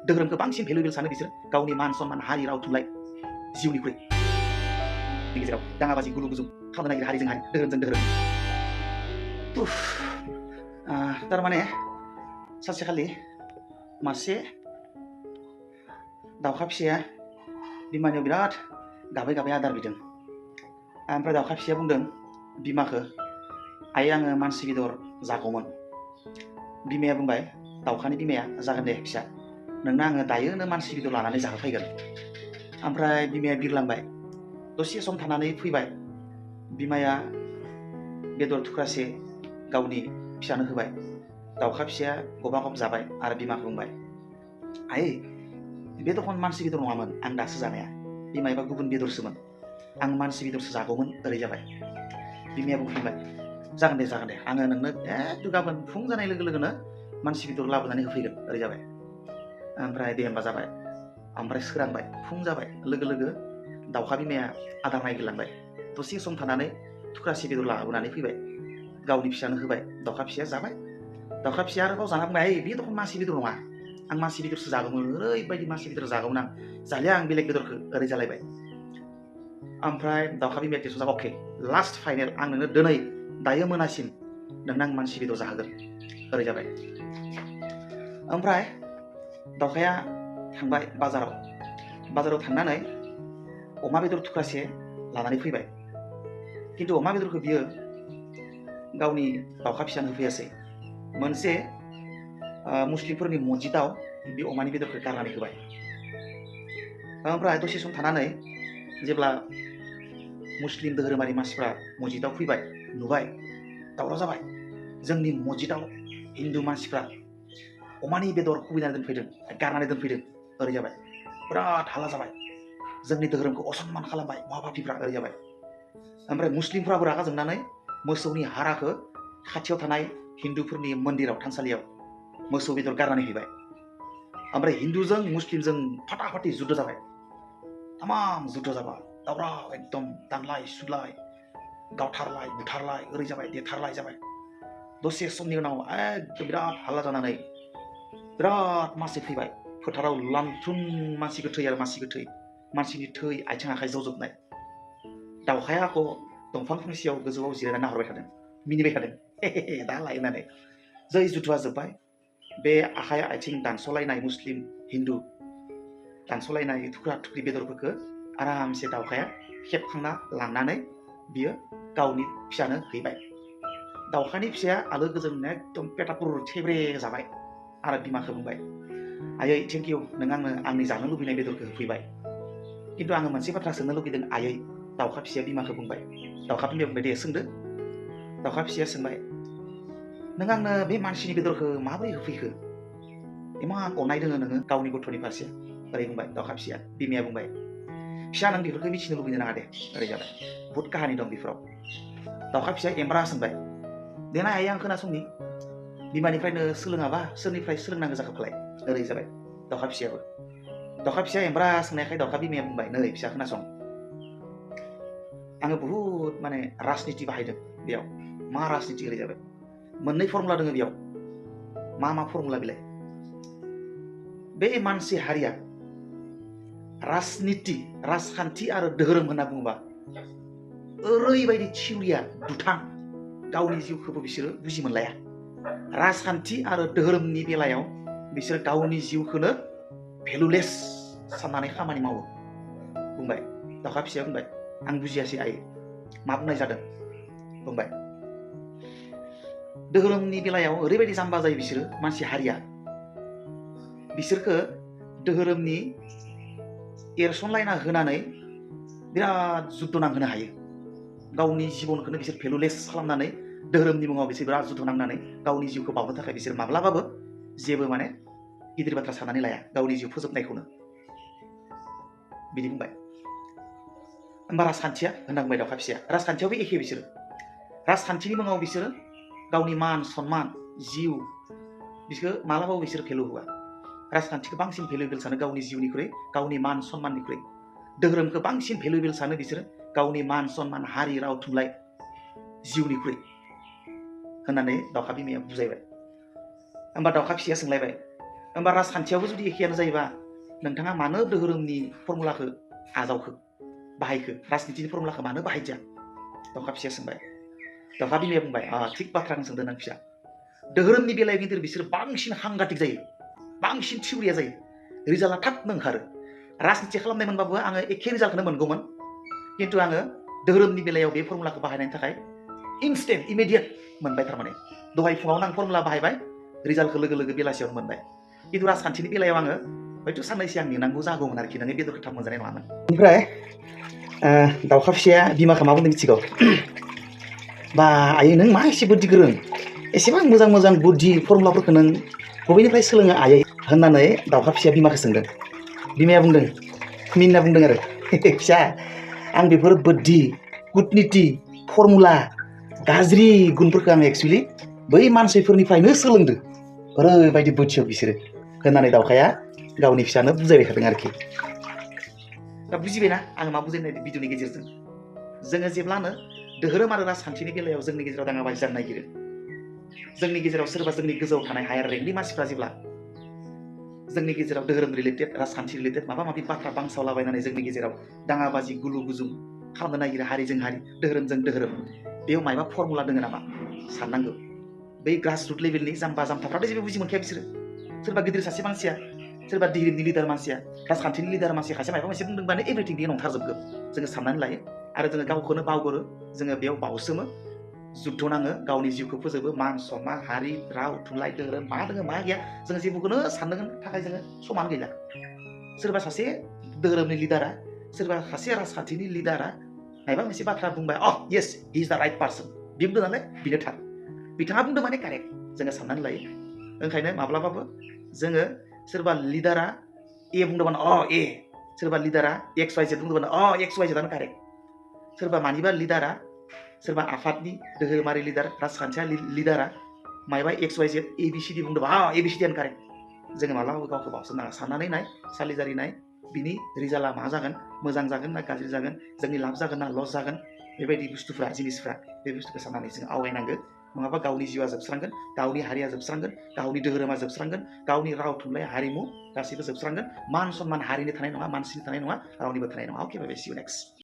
धोरोमखौ बांसिन भेलुएबल सानो बिसोर गावनि मान सन्मान हारि राव थुनलाइ जिउनिख्रुइ गेजेराव दाङाबाजि गुलु गुजुं खालामनो नागिरो हारिजों हारि धोरोमजों धोरोम थारमाने सानसेखालि मासे दाउखा फिसाया बिमानियाव बिराद गाबै गाबै आदार बिदों ओमफ्राय दाउखा फिसाया बुंदों बिमाखौ आइ आङो मानसि बेदर जागौमोन बिमाया बुंबाय दाउखानि बिमाया जागोन दे फिसा नोंनो आङो दायोनो मानसि बेदर लानानै जाहोफैगोन ओमफ्राय बिमाया बिरलांबाय दसे सम थानानै फैबाय बिमाया बेदर थुख्रासे गावनि फिसानो होबाय दाउखा फिसाया गबा गब जाबाय आरो बिमाखौ बुंबाय आइ बे दखन मानसि बेदर नङामोन आं दासो जानाया बिमायाबा गुबुन बेदरसोमोन आं मानसि बेदरसो जागौमोन ओरै जाबाय बिमाया बुंफिनबाय जागोन दे आङो नोंनो एकदम गाबोन फुं जानाय लोगो लोगोनो मानसि बेदर लाबोनानै होफैगोन ओरै जाबाय ओमफ्राय दे होमबा जाबाय ओमफ्राय सोरांबाय फुं जाबाय लोगो लोगो दाउखा बिमाया आदार नागिरलांबाय दसे सम थानानै थुख्रासे बेदर लाबोनानै फैबाय गावनि फिसानो होबाय दाउखा फिसाया जाबाय दाउखा फिसाया आरोबाव जाना बुंबाय बे दखन मानसि बेदर नङा आं मानसि बेदरसो जागौमोन ओरैबायदि मानसि बेदर जागौमोन आं जालिया आं बेलेग बेदरखौ ओरै जालायबाय ओमफ्राय दाउखा बिमाया टेस्ट जाबाय अके लास्ट फाइनेल आं नोंनो दिनै दायो मोनासिम नोंनो आं मानसि बेदर जाहोगोन ओरै जाबाय ओमफ्राय दाउखाया थांबाय बाजाराव थांनानै अमा बेदर थुख्रासे लानानै फैबाय खिन्थु अमा बेदरखौ बियो गावनि दाउखा फिसानो होफैयासै मोनसे मुस्लिमफोरनि मस्जिदाव बे अमानि बेदरखौ गारनानै होबाय ओमफ्राय दसे सम थानानै जेब्ला मुस्लिम धोरोमारि मानसिफ्रा मस्जिदाव फैबाय नुबाय दावराव जाबाय जोंनि मस्जिदाव हिन्दु मानसिफ्रा अमानि बेदर खुबैनानै गारनानै दोनफैदों ओरै जाबाय बिराद हाला जाबाय जोंनि धोरोमखौ असनमान खालामबाय महापापिफ्रा ओरै जाबाय ओमफ्राय मुस्लिमफ्राबो रागा जोंनानै मोसौनि हाराखौ खाथियाव थानाय हिन्दुफोरनि मन्दिराव थानसालियाव मोसौ बेदर गारनानै हैबाय ओमफ्राय हिन्दुजों मुस्लिमजों फाटाफाटि जुद्ध जाबाय तमाम जुद्ध जाबाय दावराव एकदम दानलाय सुलाय गावथारलाय बुथारलाय ओरै जाबाय देथारलाय जाबाय दसे समनि उनाव एकदम बिराद हाल्ला जानानै बिराद मानसि फैबाय फोथाराव लांथुम मानसि गोथै आरो मानसिनि थै आथिं आखाइ जजोबनाय दाउखाया आख' दंफां फांसेयाव गोजौआव जिरायना नाहरबाय थादों मिनिबाय थादों दा लायनानै जै जुद्धआ जोब्बाय बे आखाइ आथिं दानस'लायनाय मुस्लिम हिन्दु दानस'लायनाय थुख्रा थुख्रि बेदरफोरखौ आरामसे दाउखाया खेबखांना लांनानै बियो गावनि फिसानो हैबाय दाउखानि फिसाया आलो गोजोन एकदम पेटापुर थेब्रे जाबाय आरो बिमाखौ बुंबाय आयै थेंक इउ नों आंनो आंनि जानो लुबैनाय बेदरखौ होफैबाय खिन्थु आङो मोनसे बाथ्रा सोंनो लुबैदों आयै दाउखा फिसाया बिमाखौ बुंबाय दाउखा बिमाया बुंबाय दे सोंदो दाउखा फिसाया सोंबाय नों आंनो बे मानसिनि बेदरखौ माबोरै होफैखो इमान अननाय दोङो नोङो गावनि गथ'नि फारसे ओरै बुंबाय दाउखा फिसाया बिमाया बुंबाय फिसा नों बेफोरखौ मिथिनो लुबैनो नाङा दे ओरै जाबाय बहुद काहानि दं बेफोराव दाउखा फिसाया एमब्रा सोंबाय देनाय आयै आं खोनासंनि बिमानिफ्रायनो सोलोङाबा सोरनिफ्राय सोलोंनांगौ जाखोफालाय ओरै जाबाय दाउखा फिसाया एमब्रा सोंनायखाय दाउखा बिमाया बुंबाय नै फिसा खोनासं आङो बहुद माने राजनिति बाहायदों बेयाव मा राजनिति ओरै जाबाय मोननै फर्मुला दङ बेयाव मा फर्मुला बेलाय बे मानसि हारिया राजखान्थि आरो धोरोम होनना बुङोबा ओरैबायदि थिउरिया दुथां गावनि जिउखौबो बिसोरो बुजि मोनलाया राजखान्थि आरो धोरोमनि बेलायाव बिसोर गावनि जिउखौनो भेलुलेस साननानै खामानि मावो बुंबाय दाउखा फिसाया बुंबाय आं बुजियासै आयै मा बुंनाय जादों बुंबाय धोरोमनि बेलायाव ओरैबायदि जाम्बा जायो बिसोरो मानसि हारिया बिसोरखौ धोरोमनि एरसनलायना होनानै बिराद जुद्ध नांहोनो हायो गावनि जिबनखौनो बिसोर भेलुलेस खालामनानै धोरोमनि मुङाव बिसोर बिराद जुद्ध नांनानै गावनि जिउखौ बावनो थाखाय बिसोर माब्लाबाबो जेबो माने गिदिर बाथ्रा साननानै लाया गावनि जिउ फोजोबनायखौनो बिदि बुंबाय होमबा राजखान्थिया होनना बुंबाय दाउखा फिसाया राजखान्थियावबो एखे बिसोरो राजखान्थिनि मुङाव बिसोरो गावनि मान सन्मान जिउ बिसोरखौ मालाबाबो बिसोर भेलु होआ राजखान्थिखौ बांसिन भेलुएबल सानो गावनि जिउनिख्रुइ गावनि मान सन्माननिख्रुइ धोरोमखौ बांसिन भेलुएबल सानो बिसोरो गावनि मान सन्मान हारि राव थुनलाइ जिउनिख्रुइ होननानै दाउखा बिमाया बुजायबाय होमबा दाउखा फिसाया सोंलायबाय होमबा राजखान्थियावबो जुदि एखेयानो जायोबा नोंथाङा मानो धोरोमनि फर्मुलाखौ आजावखो बाहायखो राजनितिनि फर्मुलाखौ मानो बाहायदिया दाउखा फिसाया सोंबाय दाउखा बिमाया बुंबाय थिग बाथ्राखौ सोंदों नों फिसा धोरोमनि बेलायाव खिन्थु बिसोर बांसिन हांगाटिक जायो बांसिन थिउरिया जायो रिजाल्टआ थाबनो ओंखारो राजनिति खालामनाय मोनबाबो आङो एखे रिजाल्टखौनो मोनगौमोन खिन्थु आङो धोरोमनि बेलायाव बे फर्मुलाखौ बाहायनायनि थाखाय इनस्टेन्ट इमिडियेट मोनबाय थारमाने दहाय फुङावनो आं फर्मुला बाहायबाय रिजाल्टखौ लोगो लोगो बेलासियावनो मोनबाय खिन्थु राजखान्थिनि बेलायाव आङो हयथ' साननैसो आं नेनांगौ जागौमोन आरोखि नोङो बेदरखौ थाब मोनजानाय नङामोन ओमफ्राय दाउखा फिसाया बिमाखौ मा बुंदों मिथिगौ बा आयै नों मा एसे बुद्धि गोरों एसेबां मोजां मोजां बुद्धि फर्मुलाफोरखौ नों बबेनिफ्राय सोलोङो आयै होननानै दाउखा फिसाया बिमाखौ सोंदों बिमाया बुंदों मिना बुंदों आरो फिसा आं बेफोर बुद्धि कुटनिति फर्मुला गाज्रि गुनफोरखौ आं एक्सुवेलि बै मानसिफोरनिफ्रायनो सोलोंदों ओरैबायदि बुद्धियाव बिसोरो होननानै दाउखाया गावनि फिसानो बुजायबाय थादों आरोखि दा बुजिबायना आं मा बुजायनाय भिडिअनि गेजेरजों जोङो जेब्लानो धोरोम आरो राजखान्थिनि बेलायाव जोंनि गेजेराव दाङाबाजि जानो नागिरो जोंनि गेजेराव सोरबा जोंनि गोजौआव थानाय हायार रेंकनि मानसिफ्रा जेब्ला जोंनि गेजेराव धोरोम रिलेटेड राजखान्थि रिलेटेड माबा माबि बाथ्रा बांसावलाबायनानै जोंनि गेजेराव दाङाबाजि गुलु गुजुं खालामनो नागिरो हारिजों हारि धोरोमजों धोरोम बेयाव मायबा फर्मुला दङ नामा साननांगौ बै ग्रासरुट लेभेलनि जाम्बा जाम्थाफ्राथ' जेबो बुजि मोनखाया बिसोरो सोरबा गिदिर सासे मानसिया सोरबा धोरोमनि लिडार मानसिया राजखान्थिनि लिडार मानसिया खायसे माबा मोनसे बुंदोंबानो एभ्रिथिं बे नंथारजोबगौ जोङो साननानै लायो आरो जोङो गावखौनो बावगोरो जोङो बेयाव बावसोमो जुद्ध नाङो गावनि जिउखौ फोजोबो मान सन्मान हारि राव थुनलाइ धोरोम मा दङ मा गैया जोङो जेबोखौनो साननो थाखाय जोङो समान गैला सोरबा सासे धोरोमनि लिडारा सोरबा सासे राजखान्थिनि लिडारा मायबा मोनसे बाथ्रा बुंबाय येस हि इज द राइट पार्सन बे बुंदों नालाय बेनो थार बिथाङा बुंदों माने कारेक्ट जोङो साननानै लायो ओंखायनो माब्लाबाबो जोङो सोरबा लिडारा ए बुंदोंबानो ए सोरबा लिडारा एक्स वाइ जेड बुंदोंबानो एक्स वाइ जेडआनो कारेक्ट सोरबा मानिबा लिडारा सोरबा आफादनि धोरोमारि लिडार राजखान्थियारि लिडारा मायबा X Y Z A B C D बुंदोंबा ए बि सि डिआनो कारेक्ट जोङो माब्लाबाबो गावखौ बावसोमनाङा साननानै नाय सालिजारि नाय बिनि रिजाल्टआ मा जागोन मोजां जागोन ना गाज्रि जागोन जोंनि लाब जागोन ना लस जागोन बेबायदि बुस्थुफ्रा जिनिसफ्रा बे बुस्थुखौ साननानै जों आवगायनांगौ नङाबा गावनि जिउआ जोबस्रांगोन गावनि हारिया जोबस्रांगोन गावनि धोरोमा जोबस्रांगोन गावनि राव थुनलाइ हारिमु गासैबो जोबस्रांगोन मान सन्मान हारिनि थानाय नङा मानसिनि थानाय नङा रावनिबो थानाय नङा अके बाय बाय सि इउ नेक्स्ट